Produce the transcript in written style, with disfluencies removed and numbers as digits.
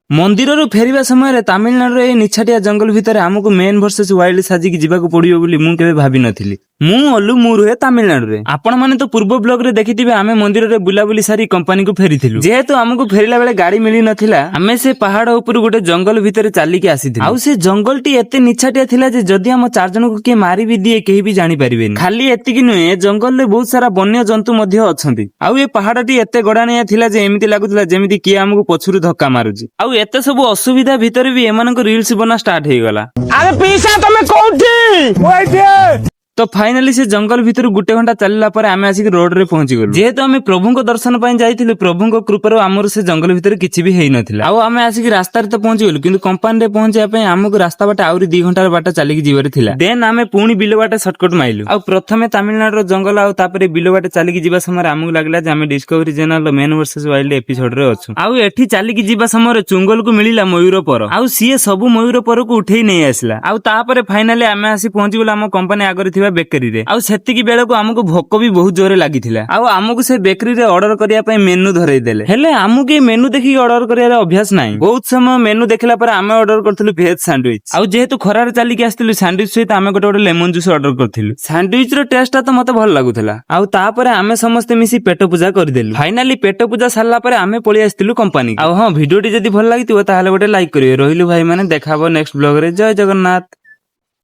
ମନ୍ଦିରରୁ ଫେରିବା ସମୟରେ ତାମିଲନାଡୁର ଏହି ନିଛାଟିଆ ଜଙ୍ଗଲ ଭିତରେ ଆମକୁ ମେନ୍ ଭର୍ସେସ ୱାଇଲ୍ଡ ସାଜିକି ଯିବାକୁ ପଡିବ ବୋଲି ମୁଁ କେବେ ଭାବିନଥିଲି। ମୁଁ ଅଲୁ, ମୁଁ ରୁହେ ତାମିଲନାଡୁରେ। ଆପଣମାନେ ତ ପୂର୍ବ ବ୍ଲଗରେ ଦେଖିଥିବେ, ଆମେ ମନ୍ଦିରରେ ବୁଲାବୁଲି ସାରି କମ୍ପାନୀକୁ ଫେରିଥିଲୁ। ଯେହେତୁ ଆମକୁ ଫେରିଲା ବେଳେ ଗାଡି ମିଳି ନଥିଲା, ଆମେ ସେ ପାହାଡ ଉପରୁ ଗୋଟେ ଜଙ୍ଗଲ ଭିତରେ ଚାଲିକି ଆସିଥିଲୁ। ଆଉ ସେ ଜଙ୍ଗଲଟି ଏତେ ନିଛାଟିଆ ଥିଲା ଯେ ଯଦି ଆମ ଚାରି ଜଣଙ୍କୁ କିଏ ମାରି ବି ଦିଏ, କେହି ବି ଜାଣିପାରିବେନି। ଖାଲି ଏତିକି ନୁହେଁ, ଏ ଜଙ୍ଗଲରେ ବହୁତ ସାରା ବନ୍ୟ ଜନ୍ତୁ ମଧ୍ୟ ଅଛନ୍ତି। ଆଉ ଏ ପାହାଡଟି ଏତେ ଗଡାଣିଆ ଥିଲା ଯେ ଏମିତି ଲାଗୁଥିଲା ଯେମିତି କିଏ ଆମକୁ ପଛରୁ ଧକ୍କା ମାରୁଛି। ଆଉ ଏତେ ସବୁ ଅସୁବିଧା ଭିତରେ ବି ଏମାନଙ୍କ ରିଲ୍ସ ବନା ଷ୍ଟାର୍ଟ ହେଇଗଲା। ଆରେ ପିସା, ତମେ କୋଉଠି? ତ ଫାଇନାଲି ସେ ଜଙ୍ଗଲ ଭିତରୁ ଗୋଟେ ଘଣ୍ଟା ଚାଲିଲା ପରେ ଆମେ ଆସିକି ରୋଡରେ ପହଞ୍ଚିଗଲୁ। ଯେହେତୁ ଆମେ ପ୍ରଭୁଙ୍କ ଦର୍ଶନ ପାଇଁ ଯାଇଥିଲୁ, ପ୍ରଭୁଙ୍କ କୃପାରୁ ଆମର ସେ ଜଙ୍ଗଲ ଭିତରେ କିଛି ବି ହେଇନଥିଲା। ଆଉ ଆମେ ଆସିକି ରାସ୍ତାରେ ତ ପହଞ୍ଚିଗଲୁ, କିନ୍ତୁ କମ୍ପାନୀରେ ପହଞ୍ଚିବା ପାଇଁ ଆମକୁ ରାସ୍ତା ବାଟେ ଆହୁରି 2 ଘଣ୍ଟାର ବାଟ ଚାଲିକି ଯିବାର ଥିଲା। ଦେନ୍ ଆମେ ପୁଣି ବିଲ ବାଟେ ସର୍ଟକଟ ମାଇଲୁ। ଆଉ ପ୍ରଥମେ ତାମିଲନାଡୁର ଜଙ୍ଗଲ ଆଉ ତାପରେ ବିଲ ବାଟେ ଚାଲିକି ଯିବା ସମୟରେ ଆମକୁ ଲାଗିଲା ଯେ ଆମେ ଡିସ୍କଭରି ଚ୍ୟାନେଲର ମେନ୍ ଭର୍ସେସ ୱାଇଲ୍ଡ ଏପିସୋଡରେ ଅଛୁ। ଆଉ ଏଠି ଚାଲିକି ଯିବା ସମୟରେ ଚୁଙ୍ଗଲକୁ ମିଳିଲା ମୟୂର ପର, ଆଉ ସିଏ ସବୁ ମୟୂର ପରକୁ ଉଠେଇ ନେଇ ଆସିଲା। ଆଉ ତାପରେ ଫାଇନାଲି ଆମେ ଆସି ପହଞ୍ଚିଗଲୁ ଆମ କମ୍ପାନୀ ଆଗରେ ଥିବା ବେକରୀରେ। ଆଉ ସେତିକି ବେଳକୁ ଆମକୁ ଭୋକ ବି ବହୁତ ଜୋରେ ଲାଗିଥିଲା। ଆଉ ଆମକୁ ସେ ବେକରୀରେ ଅର୍ଡର କରିବା ପାଇଁ ମେନୁ ଧରେଇ ଦେଲେ। ହେଲେ ଆମକୁ ଏ ମେନୁ ଦେଖିକି ଅର୍ଡର କରିବାର ଅଭ୍ୟାସ ନାହିଁ। ବହୁତ ସମୟ ମେନୁ ଦେଖିଲା ପରେ ଆମେ ଅର୍ଡର କରିଥିଲୁ ଭେଜ ସାଣ୍ଡୱିଚ। ଆଉ ଯେହେତୁ ଖରାରେ ଚାଲିକି ଆସିଥିଲୁ, ସାଣ୍ଡୱିଚ ସହିତ ଆମେ ଗୋଟେ ଗୋଟେ ଲେମନ ଜୁସ୍ ଅର୍ଡର କରିଥିଲୁ। ସାଣ୍ଡୱିଚ ର ଟେଷ୍ଟ ଟା ତ ମତେ ଭଲ ଲାଗୁଥିଲା। ଆଉ ତାପରେ ଆମେ ସମସ୍ତେ ମିଶି ପେଟ ପୂଜା କରିଦେଲୁ। ଫାଇନାଲି ପେଟ ପୂଜା ସାରିଲା ପରେ ଆମେ ପଳେଇ ଆସିଥିଲୁ କମ୍ପାନୀ। ଆଉ ହଁ, ଭିଡିଓଟି ଯଦି ଭଲ ଲାଗିଥିବ, ତାହେଲେ ଗୋଟେ ଲାଇକ୍ କରିବେ। ରହିଲୁ ଭାଇ ମାନେ, ଦେଖା ହବ ନେକ୍ସଟ ବ୍ଲଗରେ। ଜୟ ଜଗନ୍ନାଥ।